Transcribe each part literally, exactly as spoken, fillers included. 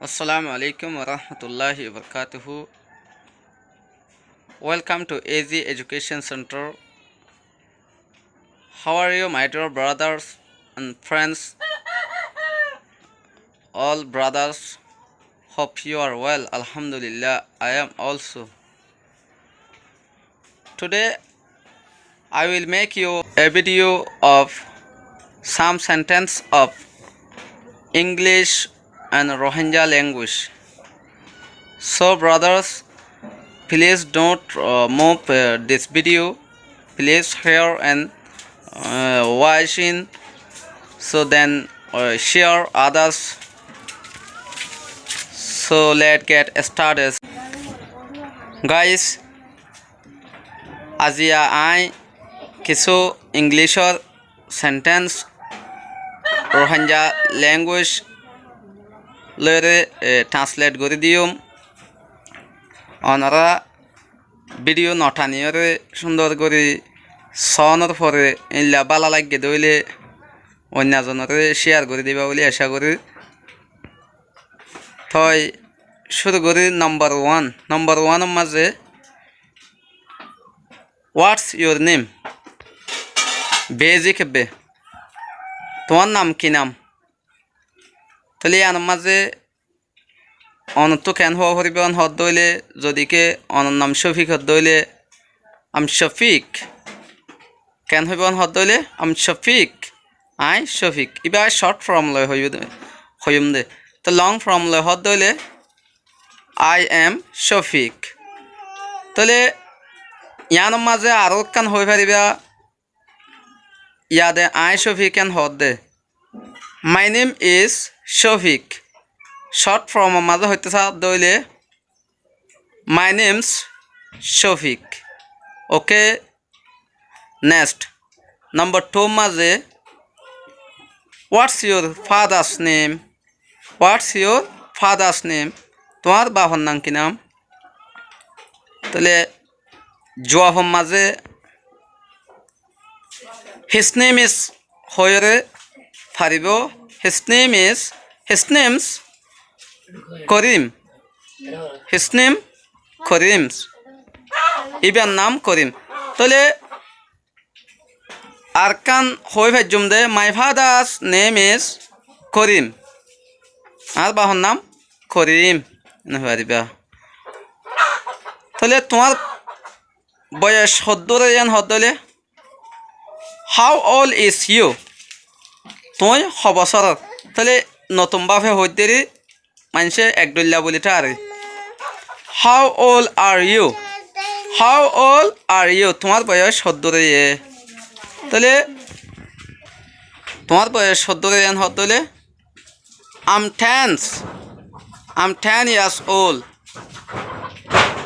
Assalamu alaikum warahmatullahi wabarakatuh. Welcome to A Z Education Center. How are you, my dear brothers and friends? All brothers, hope you are well. Alhamdulillah, I am also. Today, I will make you a video of some sentence of English and Rohingya language. So, brothers, please don't, uh, move, uh, this video. Please share and, uh, watching. So then, uh, share others. So let's get started. Guys, aziya añí kissú English or sentence Rohingya language loire, eh, translate gorí diyum. Onora video no thaniyóre cúndor gorí soónor fore éilla bála laiggé dé óile oinno zonoré share gorí diba buli acá gorí. Toi cúru gorí number one. Number one or mazé, what's your name? Basic ebbe. Tuáñr nam ki nam? Tóile iánor mazé onottú keén hoó foribó hoódde óile, zodi ke onor nam Cófik hoódde óile, I'm Cófik. Keén hoibó hoódde óile, I'm Cófik. Añí Cófik. Ibá short form loi hoiyúm dé, hoiyúm dé. Te long form loi hoódde óile, I am Cófik. Tóile iánor mazé aró ekkán hoói faribá, yade añí Cófik en hoódde. My name is Cófik. Short form or mazé hoitó saádde óile, my name's Cófik. Okay, next. Number two mazé, what's your father's name? What's your father's name? Tuáñr bafor nam ki nam? Tóile juab or mazé his name is hoiyóre faribó. His name is, his name's Korim. His name Korim's. Íbar nam Korim. Tóile Arkan hoói faijjum de, my father's name is Korim. Añár bafor nam Korim. Ene hoói faribá. Tóile tuáñr boyos hoddúr, yián hoódde óile, how old is you? Tuñí ho bosóror? Tóile notun báfe hoóidde ri, maincé ek dhoilla buli tháre. How old are you? How old are you? Tuáñr boyos hoddúr óiye? Tóile tuáñr boyos hoddúr óiye, yián hoódde óile, I'm ten. I'm ten years old.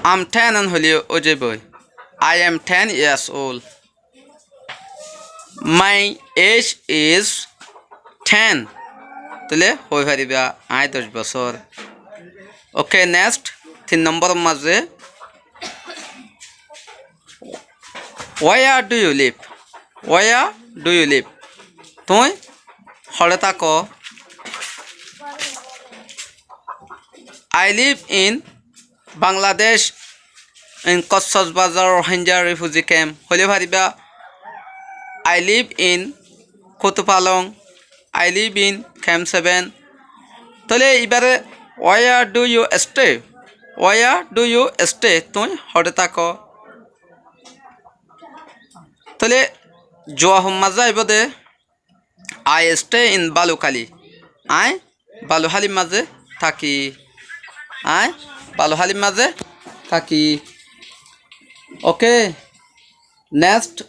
I'm ten en hoilé ói zaibói. I am ten years old. My age is ten. Tóile hoói faribá, aññí doc bosór. Okay, next, tin nombor mazé. Where do you live? Where do you live? Tuñí hoçé táko? I live in Bangladesh, in Cox's Bazar Rohingya refugee camp. Hoilé faribá, I live in Kutupalong, I live in Camp seven. Tóile ibáre, where do you stay? Where do you stay? Tuñí hoçé táko? Tóile juab or mazé aibó de, I stay in Balukhali. Aññí Baluhálir mazé táki. Aññí Baluhálir mazé táki. Okay. Next,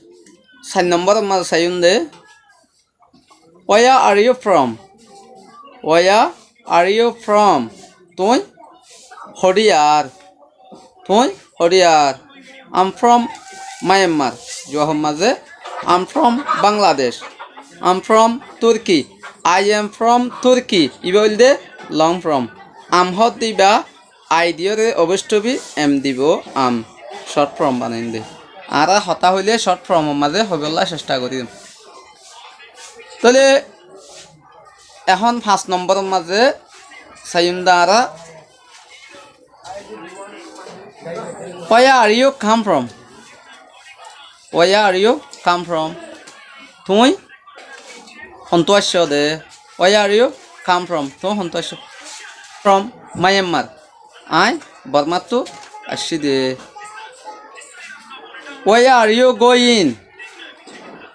sair nombor mazé saiyum de. Where are you from? Where are you from? Tuñí hoçé ar? Tuñí hoçé ar? I'm from Myanmar. Juab or mazé, I'm from Bangladesh. I'm from Turkey. I am from Turkey. Ibá óilde long form. Am hoódde ibá I diyóre obosthobi am dibou, am. Short form banaiyum de. Añára hotá hoilé short form or mazé hoibólla cestha goijjum. Tóile ehón fañs nombor or mazé, Saiyum de añára. Where are you come from? Where are you come from? Tuñí hontú aiccó de? Where are you come from? Tuñí hontú aiccó? From Myanmar. Aññí Bormáttu aiccí de. Where are you going?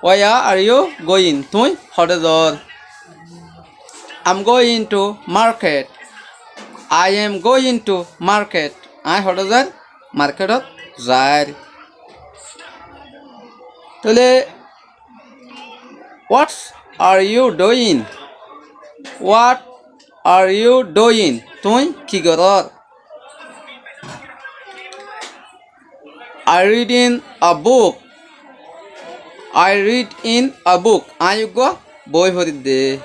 Where are you going? Tuñí hoçé zor? I'm going to market. I am going to market. Aññí hoçé zair? Marketot zair. Tóile, what are you doing? What are you doing? Tuñí ki gorór? I reading a book. I read in a book. Aññí eggúa boi forir de.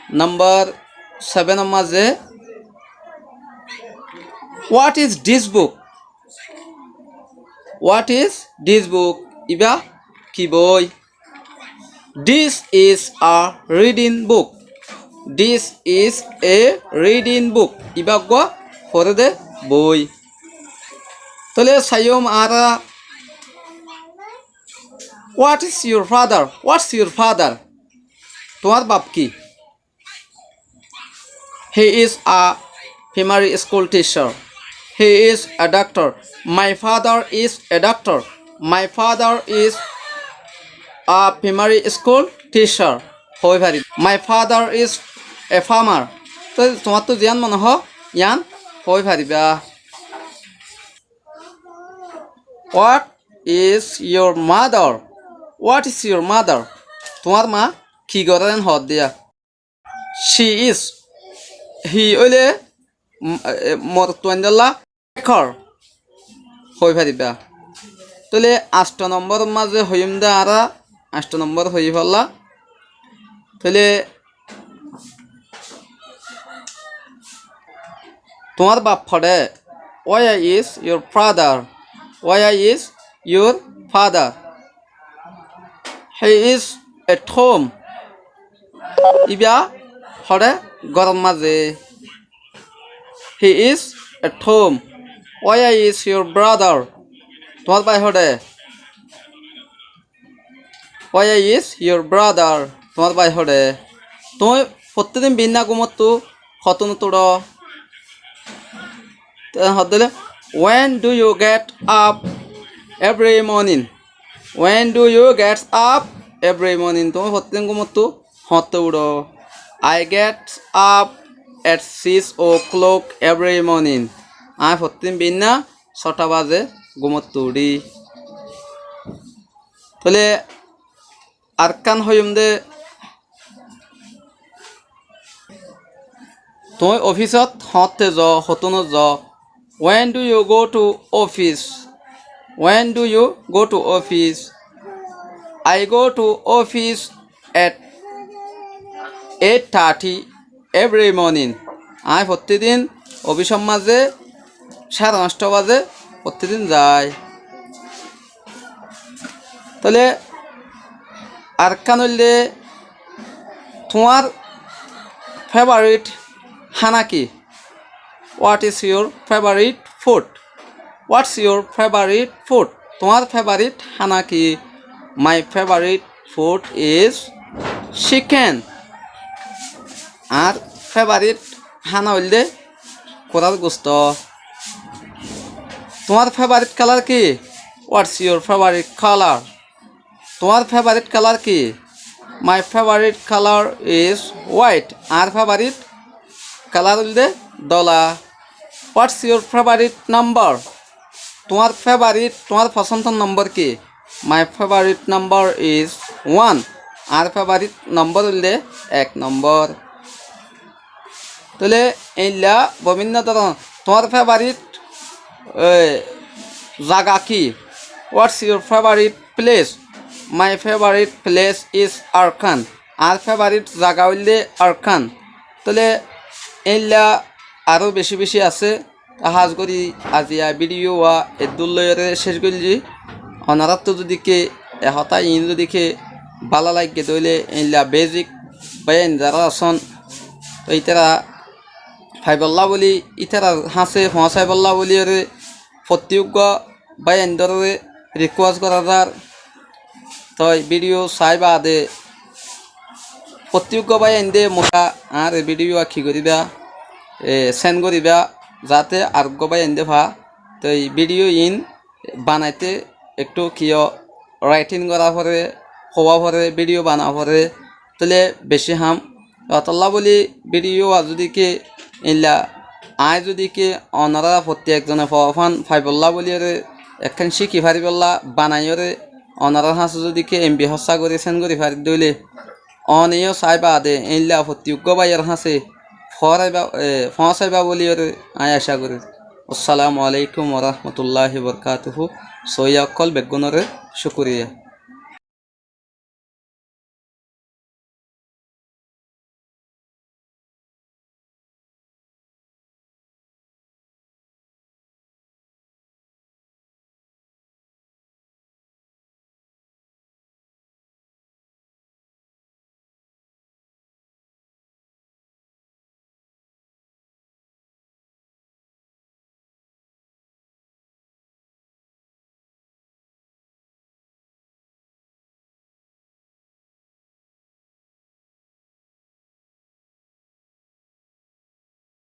Nombor seven or mazé, what is this book? What is this book? Ibá ki boi? This is a reading book. This is a reading book. Ibá eggúa forede boi. Tóile saiyum añára, what is your father? What's your father? Tuáñr baf ki? He is a primary school teacher. He is a doctor. My father is a doctor. My father is a primary school teacher. Hoi fari. My father is a farmer. Tói tuáñrtu ziyán mone hoó, yían hoi fariba. What is your mother? What is your mother? Tuáñr ma ki gorér en hoódde. She is. He óile, m-, e, morotfuaindólla. Ekor. Hoi fariba. Tóile añcto nombor mazé hoiyúm de añára, añcto nombor hoiyí falla. Tóile tuáñr baf hoçé? Where is your father? Where is your father? He is at home. Ibá hoçé? Góror mazé. He is at home. Where is your brother? Tuáñr bái hoçé? Where is your brother? Tuáñr bái hoçé? Tuñí fottí din biínna gúmottu hotún uçó? Te hoódde, when do you get up every morning? When do you get up every morning? Tuñí fottí din gúmottu hoñtté uçó? I get up at six o'clock every morning. Aññí fottí din biínna sóta bazé gúmottu uçí. Tóile arekkán hoiyúm de, tuñí ofisot hoñtté zo, hotúnot zo? When do you go to office? When do you go to office? I go to office at eight thirty every morning. Aññí fottí din ofisor mazé sáre fañctá bazé fottí din zai. Tóile arekkán óilde, tuáñr favorite hána ki? What is your favorite food? What's your favorite food? Tuáñr favorite hána ki? My favorite food is chicken. Añár favorite hána óilde kurár gusto. Tuáñr favorite color ki? What's your favorite color? Tuáñr favorite color ki? My favorite color is white. Añár favorite color óilde dóla. What's your favorite number? Tuáñr favorite, tuáñr fosóndor nombor ki? My favorite number is one. Añár favorite nombor óilde ek nombor. Tóile eilla bibinno dóron, tuáñr favorite, e, zaga ki? What's your favorite place? My favorite place is Arakan. Añár favorite zaga óilde Arakan. Tóile eilla aró beci beci asé. Hás gorí aziya bidiyó wa eddúr loiyóre céc goillí. Onoráttu zodi ke e hotá iín zodi ke bála laiggé dé óile eilla basic báiyain zará asón, tói ítara faibollá bóli, ítarar hañsé foóñsaibollá bóliyoré fottí uggúa báiyaindóre rikúas gorá zar. Toi bídiyo saái baade fottí uggúa báiyaindé mura añáre bídiyo ki goríba, e, send goríba, zaáte areggúa báiyaindé fa. Toi bídiyo iín banaité ekthú kiyó raitín gorá foré, hoówa foré, bídiyo bana foré, tóile bicí ham. Otollá bóli bídiyo wa zudi ki eilla aññí zudi ki onorá fottí ekzone fo-, fan faibollá bóliyoré ekkán cíki faribólla banaiyóre onorár hañsé zudi ki em bi hóssa gorí send gorí faridde óile, one yó saái baade eilla fottí uggúa báiyor hañsé foóñsaiba, e, foóñsaiba bóliyoré aññí acá gorír. Assalamu alaikum wa rahmatullahi wa barakatuhu. Sóiya ókkol beggúnoré cúkuriya.